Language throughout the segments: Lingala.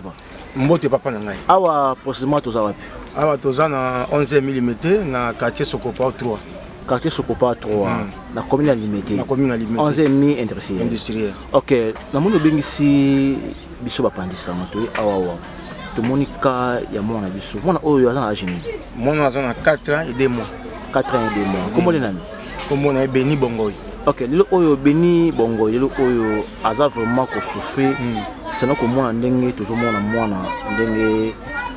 Papa. Mbote papa na ngai. Awa précisément toza wapi? Awa toza na 11e Limete na quartier Sokopa 3. Quartier Sokopa 3 na commune ya Limete. Na commune ya Limete. 11e industriel. Industriel. OK, namoni obengisi biso bapandisa moto ye awa awa. Tomoni ka ya mwana biso. Mwana oyo aza na âge nini? Mwana aza na 4 ans et 2 mois. 4 ans et 2 mois. Kombo nani? Kombo na ye Beni Bongoy. Ok, lelo oyo Beni Bongoy, lelo oyo aza vraiment ko souffrir. Sena komona ndenge tozomona mwana ndenge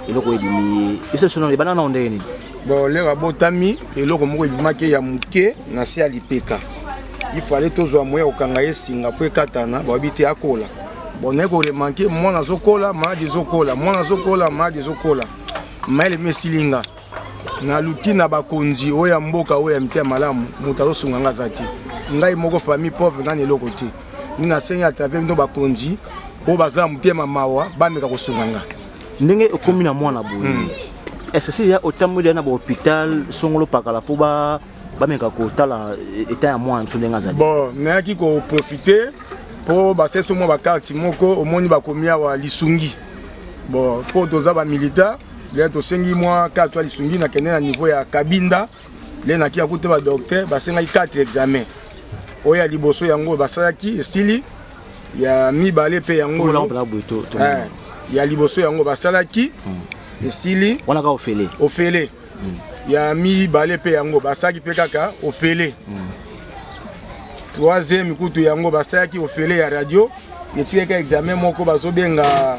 eloko ebimi ye. Biso biso ebanda na ndenge nini? Bon, lero abotami eloko moko ebimaki ya moke na se ya lipeka. Il fallait tozwa moyen ya kokanga ye singa mpo ekatana, bayebi te akola. Bon, naye koremarke mwana azokola, maladi ezokola, mwana azokola, maladi ezokola. Mayele mi esili nga. Naluki na bakonzi oyo ya mboka oyo ya mitema malamu, moto azosunga nga aza te. Ngai moko famille pauvre, ngai na eloko te. Nde nasengi à travers bino bakonzi oyo baza na motema mawa, bameka kosunga nga. Ndenge okomi na mwana boye, est-ce que ya otamboli na ba hôpital songolo pakala po ba bameka kotala état ya mwana biso ndenge azali? Bon, nayaki koprofite mpo baseso mwa bakarte moko omoni bakomi awa lisungi. Bon, mpo toza bamilitaire, le tosengi mwa carte ya lisungi, nakende na niveau ya Kabinda, le naki akuta ba docteur, basengaki 4 examen. Oyo ya liboso yango basalaki esili, ya mibale mpe yango ya liboso yango basalaki esili. Wana kaka ofele. Ofele. Ya mibale mpe yango basalaki mpe kaka ofele. Troisième kutu yango basalaki ofele ya radio, etikaki examen moko bazobenga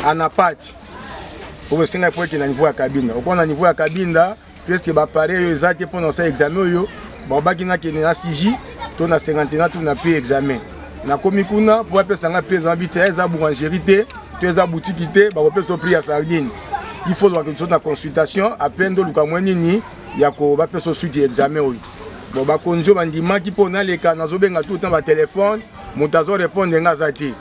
anapati oyo esengaki po ete na niveau ya Kabinda. Okona na niveau ya Kabinda presque bapareil oyo eza te mpona kosala examen oyo babaki nakende na CJ to na 51 to na prix examen. Nakomi kuna mpo bapesa nga prix, ezalaki te eza boulangerie te to eza boutique te, bakopesa prix ya sardine. Il faut lwaka so na consultation après nde oluka mwa nini ya ko bapesa suite ya examen oyo. Bon, bakonzi oyo bandimaki mpo naleka, nazobenga tout temps batelefone, moto azorépondre nga aza te.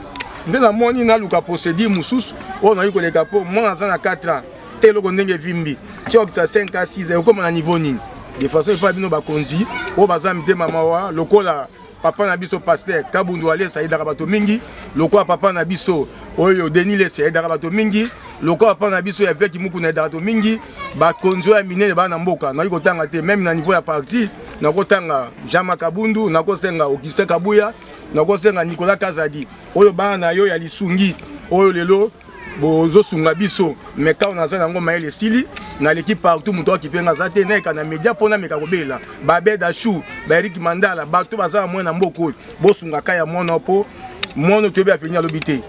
Nde namoni naluka procédure mosusu oyo nayoki koleka mpo mwana aza na 4 ans te, eloko ndenge evimbi ti okisa 5 a 6 ekokoma na niveau nini. De façon epai bino bakonzi oyo baza mitema mawa lokola papa na biso pasteur Kabundu Alesa ayedaka bato mingi, lokola papa na biso oyo Denis Lesi ayedaka bato mingi, lokola papa na biso évêque Mukuna ayedaka bato mingi, bakonzi oyo ya minene baa na mboka nakoki kotanga te. Même na niveau ya parti nakotanga Jean-Marc Kabundu, nakosenga Augustin Kabuya, nakosenga Nicolas Kazadi, oyo bana na yo ya lisungi oyo lelo bozosunga biso. Mais kaka naza nango mayele esili, naleki partout, moto akipe nga aza te. Nayeka na media mpo nameka kobelela Babed Ashu, baerik Mandala, bato baza na mwana mboka oyo bosungaka ya mwana mpo mwana toyebi apeni alobi te.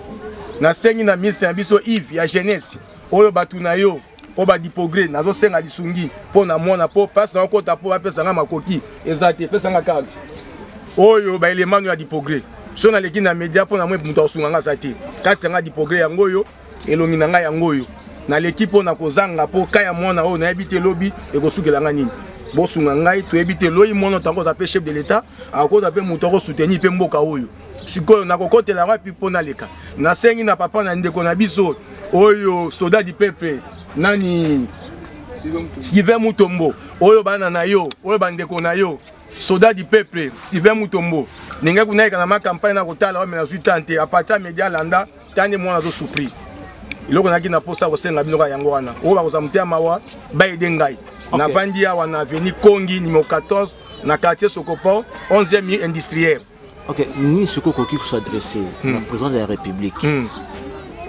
Nasengi na ministre na biso Yves ya jeunesse oyo bato na yo mpo badipogre, nazosenga lisungi mpo na mwana mpo mpasi nakokota mpo bapesa nga makoki eza te, pesa nga carte oyo baelemano ya dipogre. So naleki na media mpo na mwe moto akosunga nga aza te. Kati ya nga dipogre yango oyo elongi na ngai yango oyo naleki mpo na kozanga mpo ka ya mwana oyo nayebi te lobi ekosukela nga nini. Bosunga ngai, toyebi te loyi mwana tango aza mpe chef de l'état, akoza mpe moto akosoutenir mpe mboka oyo. Sikoyo nakokotela wapi mpo naleka? Nasengi na papa na ndeko na biso oyo soldat du peuple nani Sylvain Mutombo, oyo bana na yo, oyo bandeko na yo, soldat du peuple Sylvain Mutombo, ndenge kuna yeka na ma campagne na kotala oyo, nazwi temps te. À partir ya media landa tande mwana azo souffrir. Eloko nayaki na posa kosenga bino kaka yango wana, oyo bakozwa motema mawa baede ngai. Navandi awa na avenue Kongi numéro 14 na quartier Sokopo 11e industriel. Ok, nini sikoyo okoki kosadresse na président de la République?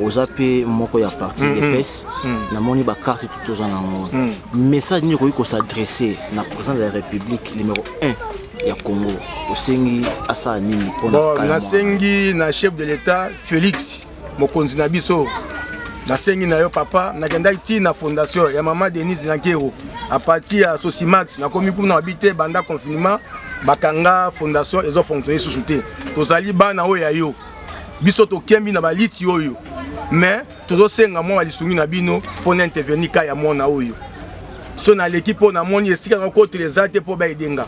Oza mpe moko ya parti UDPS, namoni bacarte tout toza nango. Message nini okoki kosadresse na président de la République numéro 1 ya Congo? Osengi asala nini mpona Bon, nasengi na chef de l'état Félix, mokonzi na biso, nasengi na yo papa. Nakendaki ti na fondation ya mama Denise Nyankero à partir ya Sosimax, nakomi kuna babi te banda confinement bakanga fondation, ezofonctionne lisusu te. Tozali bana oyo ya yo, biso tokembi na baliti oyo, mais tozosenga mwa balisungi na bino mpo na intervenir ka ya mwana oyo. So naleki mpo namoni esika nakotela eza te mpo baede nga.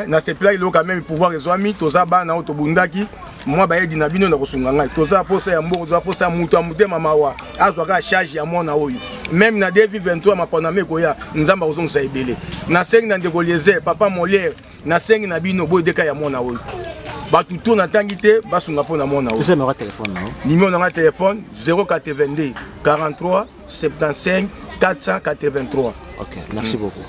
Nasepelaki lelo quand même pouvoir ezwami, toza bana oyo tobundaki mwa bayedi na bino na kosunga ngai. Toza posa ya mbongo, toza posa ya moto ya motema mawa azwaka charge ya mwana oyo. Même na 2023 maponami ekoya, Nzambe akozongisa ebele. Nasengi na ndeko Liezer, papa Molière, nasengi na bino boyedeka ya mwana oyo. Bato to natangi te, basunga mpo na mwana oyo. Numéro na nga téléphone 082 43 75 483. Ok, merci beaucoup.